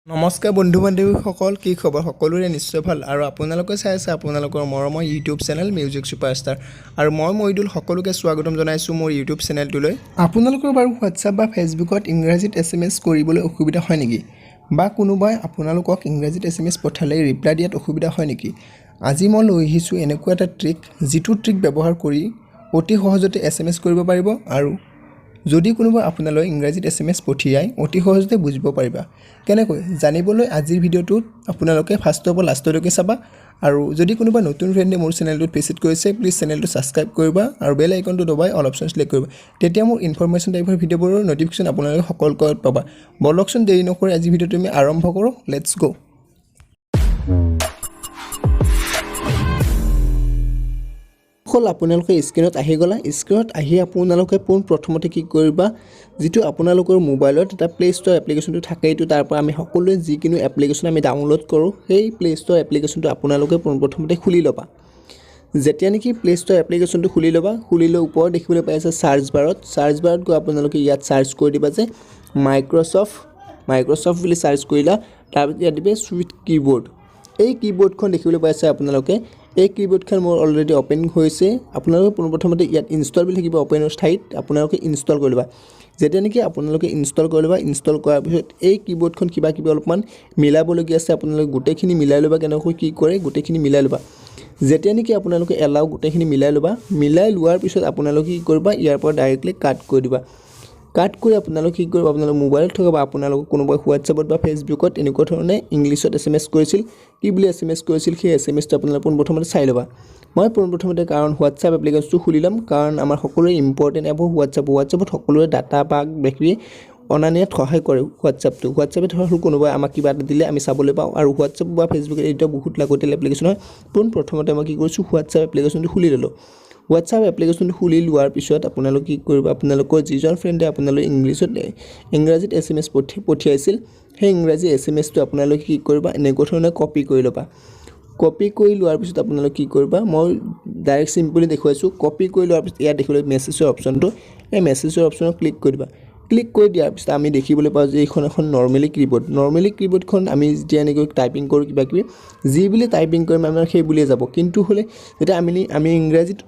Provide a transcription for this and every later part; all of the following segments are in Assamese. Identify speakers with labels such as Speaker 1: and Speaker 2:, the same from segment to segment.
Speaker 1: নমস্কাৰ বন্ধু বান্ধৱীসকল, কি খবৰ সকলোৰে? নিশ্চয় ভাল। আৰু আপোনালোকে চাই আছে আপোনালোকৰ মৰমৰ ইউটিউব চেনেল মিউজিক ছুপাৰষ্টাৰ আৰু মই মইদুল সকলোকে স্বাগতম জনাইছোঁ মোৰ ইউটিউব চেনেলটোলৈ। আপোনালোকৰ বাৰু হোৱাটছআপ বা ফেচবুকত ইংৰাজীত এছএমএছ কৰিবলৈ অসুবিধা হয় নেকি? বা কোনোবাই আপোনালোকক ইংৰাজীত এছএমএছ পঠালে ৰিপ্লাই দিয়াত অসুবিধা হয় নেকি? আজি মই লৈ আহিছোঁ এনেকুৱা এটা ট্ৰিক, যিটো ট্ৰিক ব্যৱহাৰ কৰি অতি সহজতে এছএমএছ কৰিব পাৰিব আৰু যদি কোনোবাই আপোনালৈ ইংৰাজীত এছএমএছ পঠিয়াই অতি সহজতে বুজিব পাৰিবা। কেনেকৈ জানিবলৈ আজিৰ ভিডিঅ'টোত আপোনালোকে ফাৰ্ষ্টৰ পৰা লাষ্টলৈকে চাবা। আৰু যদি কোনোবা নতুন ফ্ৰেণ্ডে মোৰ চেনেলটোত ভিজিট কৰিছে, প্লিজ চেনেলটো ছাবস্ক্ৰাইব কৰিবা আৰু বেল আইকনটো দবাই অল অপশ্যন চিলেক্ট কৰিবা। তেতিয়া মোৰ ইনফৰমেশ্যন টাইপৰ ভিডিঅ'বোৰৰ ন'টিফিকেশ্যন আপোনালোকে সকলোকে পাবা। ব'লকচোন, দেৰি নকৰি আজি ভিডিঅ'টো আমি আৰম্ভ কৰোঁ। Let's go. হ'ল, আপোনালোকে স্ক্ৰীণত আহি গ'লা। স্ক্ৰীণত আহি আপোনালোকে পোন প্ৰথমতে কি কৰিবা, যিটো আপোনালোকৰ মোবাইলত এটা প্লে' ষ্ট'ৰ এপ্লিকেশ্যনটো থাকেইতো, তাৰ পৰা আমি সকলোৱে যিকোনো এপ্লিকেশ্যন আমি ডাউনলোড কৰোঁ, সেই প্লে' ষ্ট'ৰ এপ্লিকেশ্যনটো আপোনালোকে পোনপ্ৰথমতে খুলি ল'বা। যেতিয়া নেকি প্লে' ষ্ট'ৰ এপ্লিকেশ্যনটো খুলি ল'বা, খুলি লৈ ওপৰত দেখিবলৈ পাই আছে চাৰ্চ বাৰত, চাৰ্চ বাৰত গৈ আপোনালোকে ইয়াত চাৰ্চ কৰি দিবা যে মাইক্ৰ'ছফ্ট, মাইক্ৰ'ছফ্ট বুলি চাৰ্চ কৰিলা। তাৰপিছত ইয়াত দিবে চুইট কীবৰ্ড। এই কীবৰ্ডখন দেখিবলৈ পাইছে আপোনালোকে। এই কীবৰ্ডখন মোৰ অলৰেডি অ'পেন হৈছে। আপোনালোকে পোনপ্ৰথমতে ইয়াত ইনষ্টল বুলি থাকিব। অ'পেনৰ ঠাইত আপোনালোকে ইনষ্টল কৰি ল'বা। যেতিয়া নেকি আপোনালোকে ইনষ্টল কৰি ল'বা, ইনষ্টল কৰাৰ পিছত এই কীবৰ্ডখন কিবা কিবি অলপমান মিলাবলগীয়া আছে, আপোনালোকে গোটেইখিনি মিলাই ল'বা। কেনেকৈ কি কৰে গোটেইখিনি মিলাই ল'বা। যেতিয়া নেকি আপোনালোকে এলাও গোটেইখিনি মিলাই ল'বা, মিলাই লোৱাৰ পিছত আপোনালোকে কি কৰিবা, ইয়াৰ পৰা ডাইৰেক্টলি কাট কৰি দিবা। কাট কৰি আপোনালোকে কি কৰিব, আপোনালোক মোবাইলত থকা বা আপোনালোকক কোনোবাই হোৱাটছএপত বা ফেচবুকত এনেকুৱা ধৰণে ইংলিছত এছএমএছ কৰিছিল, কি বুলি এছএমএছ কৰিছিল, সেই এছএমএছটো আপোনালোকে পোনপ্ৰথমতে চাই ল'বা। মই পোনপ্ৰথমতে কাৰণ হোৱাটছএপ এপ্লিকেশ্যনটো খুলি ল'ম, কাৰণ আমাৰ সকলোৰে ইম্পৰ্টেণ্ট এপ হয় হোৱাটছএপ। হোৱাটছএপত সকলোৰে ডাটা বা কিবি অনা নিয়াত সহায় কৰে হোৱাটছএপটো। হোৱাটছএপে ধৰা হ'ল কোনোবাই আমাক কিবা এটা দিলে আমি চাবলৈ পাওঁ আৰু হোৱাটছএপ বা ফেচবুক এই দুটা বহুত লাগতিয়াল এপ্লিকেশ্যন হয়। পোনপ্ৰথমতে মই কি কৰিছোঁ, হোৱাটছএপ এপ্লিকেশ্যনটো খুলি ল'লোঁ। হোৱাটছএপ এপ্লিকেশ্যনটো খুলি লোৱাৰ পিছত আপোনালোকে কি কৰিব, আপোনালোকৰ যিজন ফ্ৰেণ্ডে আপোনালোকে ইংৰাজীত এছএমএছ পঠিয়াইছিল, সেই ইংৰাজী এছএমএছটো আপোনালোকে কি কৰিব, এনেকুৱা ধৰণে কপি কৰি ল'বা। কপি কৰি লোৱাৰ পিছত আপোনালোকে কি কৰিবা, মই ডাইৰেক্ট চিম্পলি দেখুৱাইছোঁ। কপি কৰি লোৱাৰ পিছত ইয়াত দেখিবলৈ মেছেজৰ অপশ্যনটো, এই মেছেজৰ অপশ্যনত ক্লিক কৰি দিবা। ক্লিক কৰি দিয়াৰ পিছত আমি দেখিবলৈ পাওঁ যে এইখন এখন নৰ্মেলি কীবৰ্ড। নৰ্মেলি কীবৰ্ডখন আমি যেতিয়া এনেকৈ টাইপিং কৰোঁ, কিবা কিবি যি বুলি টাইপিং কৰিম, আমাৰ সেই বুলিয়ে যাব। কিন্তু হ'লে যেতিয়া আমি ইংৰাজীত,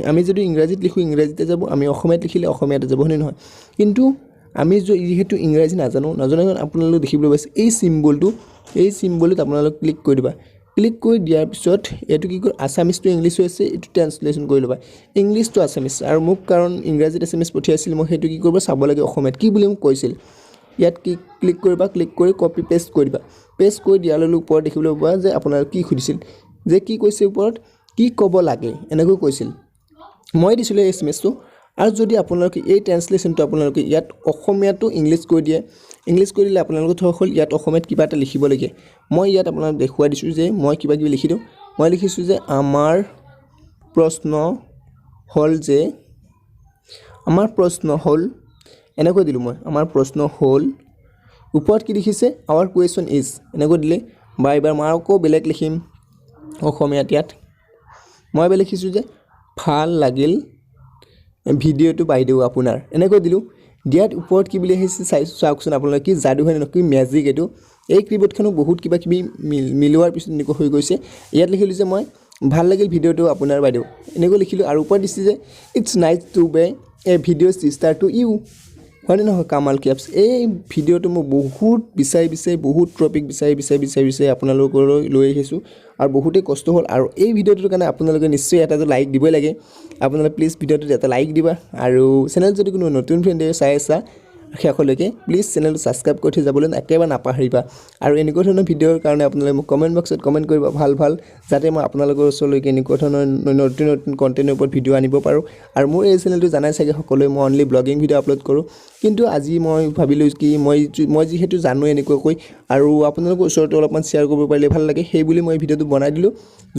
Speaker 1: আমি যদি ইংৰাজীত লিখোঁ, ইংৰাজীতে যাব। আমি অসমীয়াত লিখিলে অসমীয়াতে যাব, হয়নে নহয়? কিন্তু আমি যিহেতু ইংৰাজী নাজানো, নাজানো কাৰণে আপোনালোকে দেখিবলৈ পাইছে এই চিম্বলটো, এই চিম্বলটোত আপোনালোকে ক্লিক কৰি দিবা। ক্লিক কৰি দিয়াৰ পিছত এইটো কি কৰি আছামিজ টু ইংলিছ হৈছে, এইটো ট্ৰেঞ্চলেশ্যন কৰি ল'বা, ইংলিছ টু আছামিজ। আৰু মোক কাৰণ ইংৰাজীত এছএমএছ পঠিয়াইছিল, মই সেইটো কি কৰিব চাব লাগে অসমীয়াত কি বুলি মোক কৈছিল। ইয়াত কি ক্লিক কৰিবা, ক্লিক কৰি কপি পেষ্ট কৰি দিবা। পেষ্ট কৰি দিয়াৰ লগে লগে ওপৰত দেখিবলৈ পাবা যে আপোনাৰ কি সুধিছিল, যে কি কৈছে ওপৰত, কি ক'ব লাগে এনেকৈ কৈছিল। মই দিছিলোঁ এই এছএমএছটো। আৰু যদি আপোনালোকে এই ট্ৰেঞ্চলেশ্যনটো আপোনালোকে ইয়াত অসমীয়াটো ইংলিছ কৰি দিয়ে, ইংলিছ কৰি দিলে আপোনালোকে ধৰক হ'ল ইয়াত অসমীয়াত কিবা এটা লিখিব লাগে। মই ইয়াত আপোনালোক দেখুৱাই দিছোঁ যে মই কিবা কিবি লিখি দিওঁ। মই লিখিছোঁ যে আমাৰ প্ৰশ্ন হ'ল যে, আমাৰ প্ৰশ্ন হ'ল, এনেকৈ দিলোঁ মই। আমাৰ প্ৰশ্ন হ'ল, ওপৰত কি লিখিছে, আৱাৰ কুৱেশ্যন is, এনেকৈ দিলে। বা এইবাৰ মই আকৌ বেলেগ লিখিম অসমীয়াত। ইয়াত মই এবাৰ লিখিছোঁ যে ভাল লাগিল ভিডিঅ'টো বাইদেউ আপোনাৰ, এনেকৈ দিলোঁ। দিয়াত ওপৰত কি বুলি আহিছে চাই চাওকচোন আপোনালোকে। কি যাদু হয় নহয়, কি মেজিক এইটো! এই কীবৰ্ডখনো বহুত কিবা কিবি মিলোৱাৰ পিছত এনেকুৱা হৈ গৈছে। ইয়াত লিখিলোঁ যে মই ভাল লাগিল ভিডিঅ'টো আপোনাৰ বাইদেউ, এনেকৈ লিখিলোঁ। আৰু ওপৰত দিছে যে it's nice to be a video sister to you, হয়নে নহয়? কামাল কেপছ। এই ভিডিঅ'টো মই বহুত বিচাৰি বিচাৰি, বহুত টপিক বিচাৰি বিচাৰি বিচাৰি বিচাৰি আপোনালোকলৈ লৈ আহিছোঁ আৰু বহুতেই কষ্ট হ'ল। আৰু এই ভিডিঅ'টোৰ কাৰণে আপোনালোকে নিশ্চয় এটা লাইক দিবই লাগে। আপোনালোকে প্লিজ ভিডিঅ'টোত এটা লাইক দিবা। আৰু চেনেল যদি কোনো নতুন ফ্ৰেণ্ডে চাই আছা শেষলৈকে, প্লিজ চেনেলটো ছাবস্ক্ৰাইব কৰি থৈ যাবলৈ একেবাৰে নাপাহৰিবা। আৰু এনেকুৱা ধৰণৰ ভিডিঅ'ৰ কাৰণে আপোনালোকে মোক কমেণ্ট বক্সত কমেণ্ট কৰিব ভাল ভাল, যাতে মই আপোনালোকৰ ওচৰলৈকে এনেকুৱা ধৰণৰ নতুন নতুন কণ্টেণ্টৰ ওপৰত ভিডিঅ' আনিব পাৰোঁ। আৰু মোৰ এই চেনেলটো জানাই চাগে সকলোৱে, মই অনলি ব্লগিং ভিডিঅ' আপলোড কৰোঁ। কিন্তু আজি মই ভাবিলোঁ কি মই যিহেতু জানো এনেকুৱাকৈ আৰু আপোনালোকৰ ওচৰতো অলপমান শ্বেয়াৰ কৰিব পাৰিলে ভাল লাগে, সেই বুলি মই ভিডিঅ'টো বনাই দিলোঁ।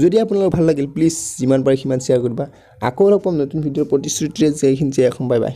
Speaker 1: যদি আপোনালোকৰ ভাল লাগিল, প্লিজ যিমান পাৰে সিমান শ্বেয়াৰ কৰিবা। আকৌ লগ পাম নতুন ভিডিঅ'ৰ প্ৰতিশ্ৰুতিৰে। জয় হিন্দ, জয় অসম, বাই বাই।